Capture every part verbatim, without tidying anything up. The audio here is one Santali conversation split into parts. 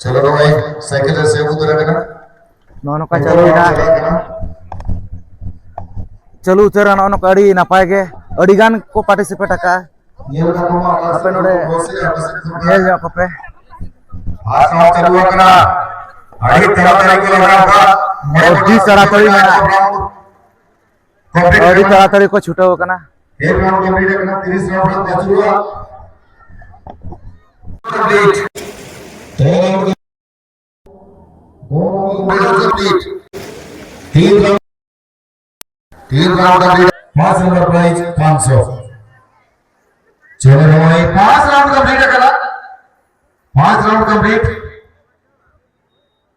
ᱪᱚᱞᱚ ᱱᱚᱜᱼᱚᱭ ᱥᱟᱭᱠᱮᱞ ᱨᱮ ᱥᱮ ᱩᱛᱟᱹᱨ ᱟᱠᱟᱱᱟ᱾ ᱱᱚᱜᱼᱚ ᱱᱚᱝᱠᱟ ᱪᱟᱹᱞᱩᱭᱮᱱᱟ᱾ ᱪᱟᱹᱞᱩ ᱩᱛᱟᱹᱨᱟ ᱱᱚᱜᱼᱚ ᱱᱚᱝᱠᱟ ᱟᱹᱰᱤ ᱱᱟᱯᱟᱭ ᱜᱮ᱾ ᱟᱹᱰᱤ ᱜᱟᱱ ᱠᱚ participate ᱟᱠᱟᱫᱼᱟ᱾ ᱧᱮᱞ ᱜᱟᱱᱚᱜᱼᱟ, ᱟᱯᱮ ᱱᱚᱰᱮ ᱧᱮᱞ ᱧᱚᱜ ᱠᱚᱯᱮ᱾ ᱟᱨ ᱱᱚᱣᱟ ᱪᱟᱹᱞᱩ ᱟᱠᱟᱱᱟ᱾ ᱟᱹᱰᱤ ᱛᱟᱲᱟᱛᱟᱲᱤ ᱠᱚ ᱞᱟᱜᱟᱣ ᱮᱫᱟ᱾ ᱟᱹᱰᱤ ᱛᱟᱲᱟᱛᱟᱲᱤ ᱢᱮᱱᱟᱜᱼᱟ᱾ ᱟᱹᱰᱤ ᱛᱟᱲᱟᱛᱟᱲᱤ ᱠᱚ ᱪᱷᱩᱴᱟᱹᱣ ᱟᱠᱟᱱᱟ᱾ ᱮᱠ round complete ᱟᱠᱟᱱᱟ, ᱛᱤᱨᱤᱥ round ᱨᱮ ᱟᱹᱪᱩᱨᱚᱜᱼᱟ᱾ Complete. Complete. ᱛᱤᱱ round, ᱛᱤᱱ round complete. First number prize ᱯᱟᱸᱪᱥᱚ. ᱪᱚᱞᱚ ᱵᱷᱟᱭ, ᱯᱟᱸᱪ round complete ᱟᱠᱟᱱᱟ. ᱯᱟᱸᱪ round complete.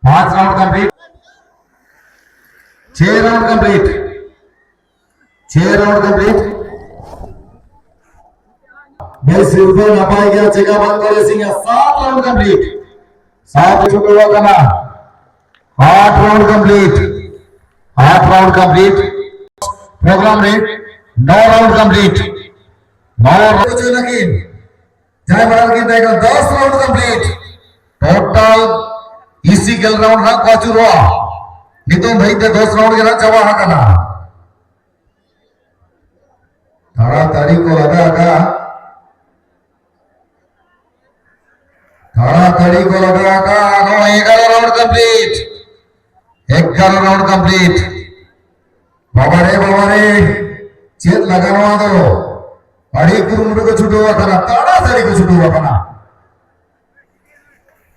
ᱯᱟᱸᱪ round complete. ᱪᱷᱚᱭ round complete. ᱪᱷᱚᱭ round complete. ᱵᱮᱥ, ᱥᱤᱨᱯᱟᱹ ᱱᱟᱯᱟᱭ ᱜᱮᱭᱟ, ᱪᱮᱠᱟ ᱵᱟᱝ ᱠᱚ racing ᱟ. ᱥᱟᱛ round complete. ᱥᱟᱛ ᱪᱷᱩᱴᱟᱹᱣ ᱟᱠᱟᱱᱟ. ᱟᱴ round complete. ᱟᱴ round complete. Program ᱨᱮ ᱱᱚ round complete. ᱱᱚ round ᱦᱚᱪᱚᱭ ᱱᱟᱹᱠᱤᱱ. ᱡᱟᱦᱟᱸᱭ ᱢᱟᱲᱟᱝ ᱨᱮᱠᱤᱱ ᱛᱟᱦᱮᱸ ᱠᱟᱱᱟ, ᱫᱚᱥ round complete. Total ᱤᱥᱤ ᱜᱮᱞ round ᱱᱟᱜ ᱠᱚ ᱟᱹᱪᱩᱨᱚᱜᱼᱟ. ᱱᱤᱛᱚᱝ ᱫᱷᱟᱹᱵᱤᱡ ᱛᱮ ᱫᱚᱥ round ᱜᱮ ᱱᱟᱜ ᱪᱟᱵᱟ ᱟᱠᱟᱱᱟ. ᱛᱟᱲᱟᱛᱟᱲᱤ ᱠᱚ ᱞᱟᱜᱟ ᱟᱠᱟᱫᱼᱟ. ᱛᱟᱲᱟᱛᱟᱲᱤ ᱠᱚ ᱞᱟᱜᱟ ᱟᱠᱟᱫᱼᱟ. ᱱᱚᱜᱼᱚᱭ ᱮᱜᱟᱨᱚ round complete. ᱮᱜᱟᱨᱚ round complete. ᱵᱟᱵᱟᱨᱮ, ᱵᱟᱵᱟᱨᱮ, ᱪᱮᱫ ᱞᱟᱜᱟ ᱱᱚᱣᱟ ᱫᱚ? ᱟᱹᱰᱤ ᱠᱩᱨᱩᱢᱩᱴᱩ ᱠᱚ ᱪᱷᱩᱴᱟᱹᱣ ᱟᱠᱟᱱᱟ, ᱛᱟᱲᱟᱛᱟᱲᱤ ᱠᱚ ᱪᱷᱩᱴᱟᱹᱣ ᱟᱠᱟᱱᱟ.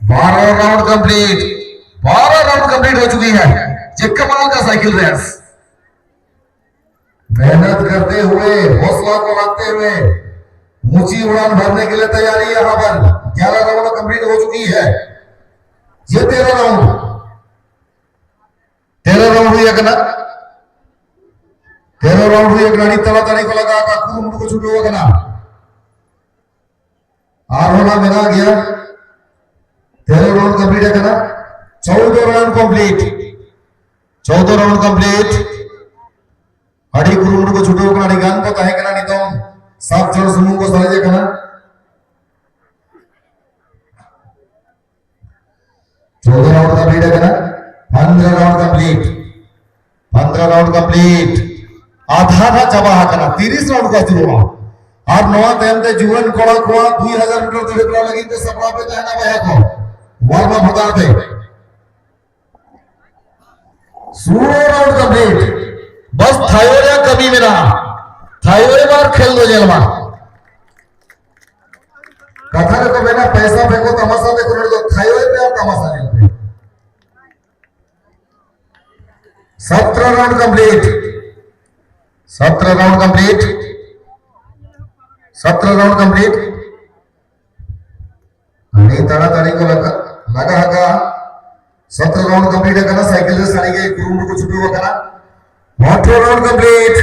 बारह round complete. बारह round complete हो चुकी है. ये कमाल का साइकिल रेस. मेहनत करते हुए, हौसला को रखते हुए ऊंची उड़ान भरने के लिए तैयारी है यहाँ पर. ग्यारह round complete हो चुकी है. ये तेरह round, तेरह round हुई है ना? तेरह round हुई है, ᱟᱹᱰᱤ ᱛᱟᱲᱟᱛᱟᱲᱤ ᱠᱚ ᱞᱟᱜᱟ ᱟᱠᱟᱫᱼᱟ, ᱠᱩᱨᱩᱢᱩᱴᱩ ᱠᱚ ᱪᱷᱩᱴᱟᱹᱣ ᱟᱠᱟᱱᱟ. ᱟᱨᱦᱚᱸ ᱱᱟᱜ ᱢᱮᱱᱟᱜ ᱜᱮᱭᱟ. ᱛᱮᱨᱚ round complete ᱟᱠᱟᱱᱟ. ᱪᱳᱫᱚ round complete. ᱪᱳᱫᱚ round complete. ᱟᱹᱰᱤ ᱠᱩᱨᱩᱢᱩᱴᱩ ᱠᱚ ᱪᱷᱩᱴᱟᱹᱣ ᱠᱟᱱᱟ, ᱟᱹᱰᱤ ᱜᱟᱱ ᱠᱚ ᱛᱟᱦᱮᱸ ᱠᱟᱱᱟ, ᱱᱤᱛᱚᱝ ᱥᱟᱛ ᱡᱚᱱ ᱥᱩᱢᱩᱝ ᱠᱚ ᱥᱟᱨᱮᱡ ᱟᱠᱟᱱᱟ. ᱪᱳᱫᱽᱫᱚ ᱨᱟᱣᱩᱱᱰ ᱠᱚᱢᱯᱞᱤᱴ ᱟᱠᱟᱱᱟ᱾ ᱯᱚᱱᱫᱽᱨᱚ ᱨᱟᱣᱩᱱᱰ ᱠᱚᱢᱯᱞᱤᱴ᱾ ᱯᱚᱱᱫᱽᱨᱚ ᱨᱟᱣᱩᱱᱰ ᱠᱚᱢᱯᱞᱤᱴ᱾ ᱟᱫᱷᱟ ᱫᱷᱟᱨᱟ ᱪᱟᱵᱟ ᱟᱠᱟᱱᱟ, ᱛᱤᱨᱤᱥ ᱨᱟᱣᱩᱱᱰ ᱠᱚ ᱟᱹᱪᱩᱨᱚᱜᱼᱟ᱾ ᱟᱨ ᱱᱚᱣᱟ ᱛᱟᱭᱚᱢ ᱛᱮ ᱡᱩᱣᱟᱹᱱ ᱠᱚᱲᱟ ᱠᱚᱣᱟᱜ ᱫᱩᱭ ᱦᱟᱡᱟᱨ ᱢᱤᱴᱟᱨ ᱫᱟᱹᱲ ᱦᱮᱯᱨᱟᱣ ᱞᱟᱹᱜᱤᱫ ᱛᱮ ᱥᱟᱯᱲᱟᱣ ᱯᱮ ᱛᱟᱦᱮᱱᱟ ᱵᱚᱭᱦᱟ ᱠᱚ᱾ ᱣᱟᱨᱢ ᱟᱯ ᱦᱟᱛᱟᱣ ᱯᱮ᱾ ᱥᱳᱞᱳ ᱨᱟᱣᱩᱱᱰ ᱠᱚᱢᱯᱞᱤᱴ᱾ ᱵᱟᱥ ᱛᱷᱟᱭᱚ ᱨᱮᱭᱟᱜ ᱠᱟᱹᱢᱤ ᱢᱮᱱᱟᱜᱼᱟ᱾ ᱛᱷᱟᱭᱚ ᱨᱮ ᱵᱟᱨ ᱠᱷᱮᱞ ᱫᱚ ᱧᱮᱞ ᱢᱟ᱾ ᱠᱟᱛᱷᱟ ᱨᱮᱠᱚ ᱢᱮᱱᱟ, ᱯᱟᱭᱥᱟ ᱯᱷᱮᱸᱠᱚ ᱛᱟᱢᱟᱥᱟ ᱫᱮᱠᱷᱚ, ᱱᱚᱰᱮ ᱫᱚ ᱛᱷᱟᱭᱚ ᱨᱮ ᱟᱨ ᱛᱟᱢᱟᱥᱟ ᱧᱮᱞ ᱯᱮ᱾ ᱥᱚᱛᱨᱚ ᱨᱟᱣᱩᱱᱰ ᱠᱚᱢᱯᱞᱤᱴ᱾ ᱥᱚᱛᱨᱚ ᱨᱟᱣᱩᱱᱰ ᱠᱚᱢᱯᱞᱤᱴ᱾ ᱥᱚᱛᱨᱚ ᱨᱟᱣᱩᱱᱰ ᱠᱚᱢᱯᱞᱤᱴ᱾ ᱟᱹᱰᱤ ᱛᱟᱲᱟᱛᱟᱲᱤ ᱠᱚ ᱞᱟᱜᱟ, ᱞᱟᱜᱟ ᱟᱠᱟᱜᱼᱟ᱾ ᱥᱚᱛᱨᱚ ᱨᱟᱣᱩᱱᱰ ᱠᱚᱢᱯᱞᱤᱴ ᱟᱠᱟᱱᱟ, ᱥᱟᱭᱠᱮᱞ ᱨᱮ ᱥᱟᱹᱨᱤ ᱜᱮ ᱠᱩᱨᱩᱢᱩᱴᱩ ᱠᱚ ᱪᱷᱩᱴᱟᱹᱣ ᱟᱠᱟᱱᱟ᱾ ᱟᱴᱷᱨᱚ ᱨᱟᱣᱩᱱᱰ ᱠᱚᱢᱯᱞᱤᱴ᱾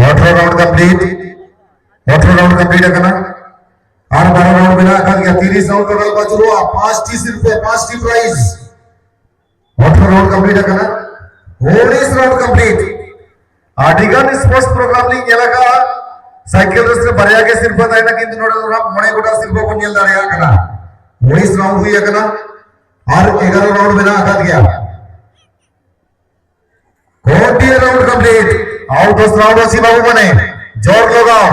ᱟᱴᱷᱨᱚ ᱨᱟᱣᱩᱱᱰ ᱠᱚᱢᱯᱞᱤᱴ᱾ ᱟᱴᱷᱨᱚ ᱨᱟᱣᱩᱱᱰ ᱠᱚᱢᱯᱞᱤᱴ ᱟᱠᱟᱱᱟ᱾ ᱟᱨ ᱵᱟᱨᱚ ᱨᱟᱣᱩᱱᱰ ᱢᱮᱱᱟᱜ ᱟᱠᱟᱫ ᱜᱮᱭᱟ᱾ ᱛᱤᱨᱤᱥ ᱨᱟᱣᱩᱱᱰ ᱴᱳᱴᱟᱞ ᱠᱚ ᱟᱹᱪᱩᱨᱚᱜᱼᱟ᱾ ᱯᱟᱸᱪᱴᱤ ᱥᱤᱨᱯᱟᱹ, ᱯᱟᱸᱪᱴᱤ ᱯᱨᱟᱭᱤᱡᱽ᱾ ᱟᱴᱷᱨᱚ ᱨᱟᱣᱩᱱᱰ ᱠᱚᱢᱯᱞᱤᱴ ᱟᱠᱟᱱᱟ᱾ ᱩᱱᱤᱥ ᱨᱟᱣᱩᱱᱰ ᱠᱚᱢᱯᱞᱤᱴ᱾ ᱟᱹᱰᱤ ᱜᱟᱱ ᱥᱯᱳᱨᱴᱥ ᱯᱨᱳᱜᱨᱟᱢ ᱞᱤᱧ ᱧᱮᱞ ᱟᱠᱟᱫᱼᱟ, ᱥᱟᱭᱠᱮᱞ ᱨᱮᱥ ᱨᱮ ᱵᱟᱨᱭᱟ ᱜᱮ ᱥᱤᱨᱯᱟᱹ ᱛᱟᱦᱮᱱᱟ, ᱠᱤᱱᱛᱩ ᱱᱚᱰᱮ ᱫᱚ ᱱᱟᱦᱟᱜ ᱢᱚᱬᱮ ᱜᱚᱴᱟᱝ ᱥᱤᱨᱯᱟᱹ ᱵᱚᱱ ᱧᱮᱞ ᱫᱟᱲᱮᱭᱟᱜ ᱠᱟᱱᱟ᱾ ᱩᱱᱤᱥ ᱨᱟᱣᱩᱱᱰ ᱦᱩᱭ ᱟᱠᱟᱱᱟ ᱟᱨ ᱮᱜᱟᱨᱚ ᱨᱟᱣᱩᱱᱰ ᱢᱮᱱᱟᱜ ᱟᱠᱟᱫ ᱜᱮᱭᱟ᱾ ᱠᱳᱰᱤᱭᱮ ᱨᱟᱣᱩᱱᱰ ᱠᱚᱢᱯᱞᱤᱴ᱾ ଆଉ ଦଶ ରାଉଣ୍ଡ ଅଛି ବାବୁମାନେ, ଜୋର ଲଗାଅ,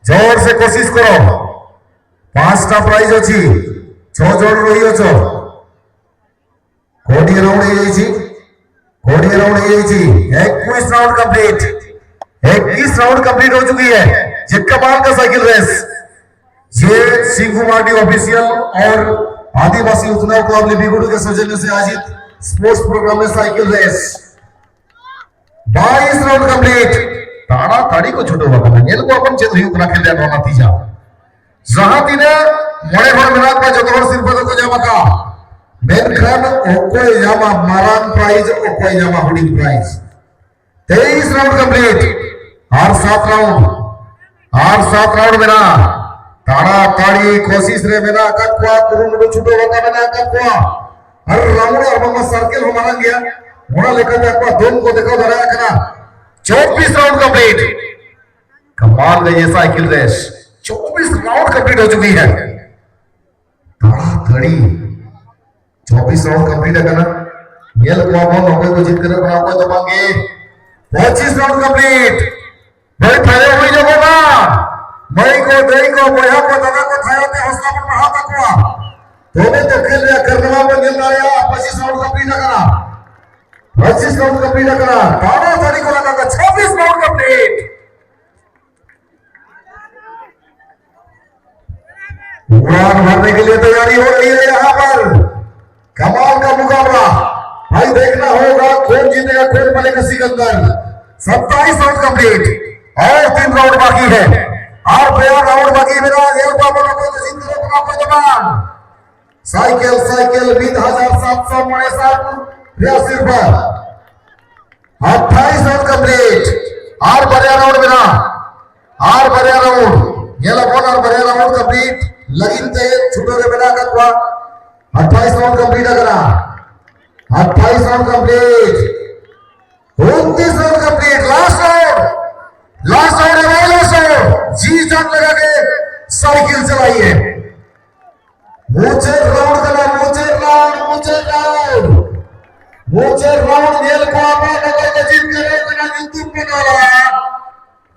ଜୋର ସେ କୋସିସ କର। ପାଞ୍ଚଟା ପ୍ରାଇଜ ଅଛି, ଛଅ ଜଣ ରହିଅଛ। କୋଡ଼ିଏ ରାଉଣ୍ଡ ହେଇଯାଇଛି, କୋଡ଼ିଏ ରାଉଣ୍ଡ ହେଇଯାଇଛି। ଏକୋଇଶ ରାଉଣ୍ଡ କମ୍ପ୍ଲିଟ, ଏକୋଇଶ ରାଉଣ୍ଡ କମ୍ପ୍ଲିଟ हो चुकी है। ये कमाल का साइकिल रेस, ये सिंगू मार्डी ऑफिशियल और आदिवासी उतनाव क्लब लिपिगुडू के सौजन्य से आयोजित स्पोर्ट्स प्रोग्राम में साइकिल रेस। ᱵᱟᱭᱤᱥ ᱨᱟᱣᱩᱱᱰ ᱠᱚᱢᱯᱞᱤᱴ᱾ ᱛᱟᱲᱟᱛᱟᱲᱤ ᱠᱚ ᱪᱷᱩᱴᱟᱹᱣ ᱟᱠᱟᱱᱟ᱾ ᱧᱮᱞ ᱠᱚᱣᱟ ᱵᱚᱱ ᱪᱮᱫ ᱦᱩᱭᱩᱜ ᱠᱟᱱᱟ ᱠᱷᱮᱞ ᱨᱮᱭᱟᱜ ᱱᱚᱣᱟ ᱱᱟᱛᱤᱡᱟ᱾ ᱡᱟᱦᱟᱸ ᱛᱤᱱᱟᱹᱜ ᱢᱚᱬᱮ ᱦᱚᱲ ᱢᱮᱱᱟᱜ ᱠᱚᱣᱟ, ᱡᱚᱛᱚ ᱦᱚᱲ ᱥᱤᱨᱯᱟᱹ ᱫᱚᱠᱚ ᱧᱟᱢ ᱟᱠᱟᱫᱼᱟ᱾ ᱢᱮᱱᱠᱷᱟᱱ ᱚᱠᱚᱭ ᱧᱟᱢᱟ ᱢᱟᱨᱟᱝ ᱯᱨᱟᱭᱤᱡᱽ, ᱚᱠᱚᱭ ᱧᱟᱢᱟ ᱦᱩᱰᱤᱧ ᱯᱨᱟᱭᱤᱡᱽ? ᱛᱮᱭᱤᱥ ᱨᱟᱣᱩᱱᱰ ᱠᱚᱢᱯᱞᱤᱴ᱾ ᱟᱨ ᱥᱟᱛ ᱨᱟᱣᱩᱱᱰ, ᱟᱨ ᱥᱟᱛ ᱨᱟᱣᱩᱱᱰ ᱢᱮᱱᱟᱜᱼᱟ᱾ ᱛᱟᱲᱟᱛᱟᱲᱤ ᱠᱳᱥᱤᱥ ᱨᱮ ᱢᱮᱱᱟᱜ ᱟᱠᱟᱫ ᱠᱚᱣᱟ, ᱠᱩᱨᱩᱢᱩᱴᱩ ᱪᱷᱩᱴᱟᱹᱣ ᱟᱠᱟᱫ ᱢᱮᱱᱟᱜ ᱟᱠᱟᱫ ᱠᱚᱣᱟ᱾ ᱟᱨ ᱨᱟᱣᱩᱱᱰ ᱟᱨ ᱵᱟᱝᱢᱟ ᱥᱟᱨᱠᱮᱞ ᱦᱚᱸ ᱢᱟᱨᱟᱝ ᱜᱮᱭᱟ, ᱚᱱᱟ ᱞᱮᱠᱟᱛᱮ ᱟᱠᱚᱣᱟᱜ ᱫᱚᱢ ᱠᱚ ᱫᱮᱠᱷᱟᱣ ᱫᱟᱲᱮᱭᱟᱜ ᱠᱟᱱᱟ᱾ ᱪᱚᱵᱵᱤᱥ ᱨᱟᱣᱩᱱᱰ ᱠᱚᱢᱯᱞᱤᱴ᱾ ᱠᱟᱢᱟᱞ ᱜᱮ ᱭᱮ ᱥᱟᱭᱠᱮᱞ ᱨᱮᱥ, ᱪᱚᱵᱵᱤᱥ ᱨᱟᱣᱩᱱᱰ ᱠᱚᱢᱯᱞᱤᱴ ᱦᱚ ᱪᱩᱠᱤ ᱦᱮ᱾ ᱛᱟᱲᱟᱛᱟᱲᱤ ᱪᱚᱵᱵᱤᱥ ᱨᱟᱣᱩᱱᱰ ᱠᱚᱢᱯᱞᱤᱴ ᱟᱠᱟᱱᱟ᱾ ᱧᱮᱞ ᱠᱚᱣᱟ ᱵᱚᱱ ᱚᱠᱚᱭ ᱠᱚ ᱡᱤᱛᱠᱟᱹᱨᱚᱜ ᱠᱟᱱᱟ, ᱚᱠᱚᱭ ᱫᱚ ᱵᱟᱝᱜᱮ᱾ ᱯᱚᱸᱪᱤᱥ ᱨᱟᱣᱩᱱᱰ ᱠᱚᱢᱯᱞᱤᱴ᱾ ᱵᱷᱟᱹᱭ ᱛᱷᱟᱭᱚ ᱦᱩᱭ ᱧᱚᱜᱚᱜ ᱢᱟ᱾ ᱢᱟᱹᱭ ᱠᱚ, ᱫᱟᱹᱭ ᱠᱚ, ᱵᱚᱭᱦᱟ ᱠᱚ, ᱫᱟᱫᱟ ᱠᱚ, ᱛᱷᱟᱭᱚ ᱛᱮ ᱦᱚᱸᱥᱴᱟ ᱵᱚᱱ ᱵᱟᱲᱦᱟᱣ ᱛᱟᱠᱚᱣᱟ᱾ ᱛᱚᱵᱮ ᱛᱚ ᱠᱷᱮᱞ ᱨᱮᱭᱟᱜ ᱠᱟᱨᱱᱟᱢᱟ ᱵᱚᱱ ᱧᱮᱞ ᱫᱟᱲᱮᱭᱟᱜᱼᱟ᱾ ᱯᱚᱸᱪᱤᱥ ᱨᱟᱣᱩᱱᱰ ᱠᱚᱢᱯᱞᱤᱴ ᱟᱠᱟᱱᱟ᱾ ᱯᱚᱸᱪᱤᱥ ᱨᱟᱣᱩᱱᱰ ᱠᱚᱢᱯᱞᱤᱴ ᱟᱠᱟᱱᱟ᱾ ᱛᱟᱲᱟᱛᱟᱲᱤ ᱠᱚ ᱞᱟᱜᱟ ᱠᱚ, ᱪᱷᱟᱵᱵᱤᱥ ᱨᱟᱣᱩᱱᱰ ᱠᱚᱢᱯᱞᱤᱴ᱾ उड़ान भरने के लिए तैयारी हो रही है यहाँ पर। कमाल का मुकाबला। भाई, देखना होगा कौन जीतेगा, कौन बनेगा सिकंदर। सत्ताईस राउंड कंप्लीट और तीन राउंड बाकी है। और बयान राउंड बाकी मेरा, ये बाबा को तो जीत करो, बना को जवान। साइकिल, साइकिल, बीस हजार सात सौ मणेसर रियासी पर। अट्ठाईस राउंड कंप्लीट। और बरिया राउंड मेरा, और बरिया राउंड। ये लो, और बरिया राउंड कंप्लीट। लगिन ते छुटो रे मेरा का कुआ। अट्ठाईस राउंड कंप्लीट अगर। अट्ठाईस राउंड कंप्लीट। उनतीस round complete. Last round, last round है भाई, लास्ट राउंड। जी जान लगा के साइकिल चलाइए। मुझे राउंड करना, मुझे राउंड, मुझे राउंड, मुझे राउंड। ये को आप लोगों को जीत के लोगों ने YouTube पे डाला।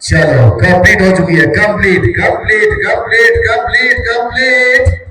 चलो, कंप्लीट हो चुकी है। Complete, complete, complete, complete, complete.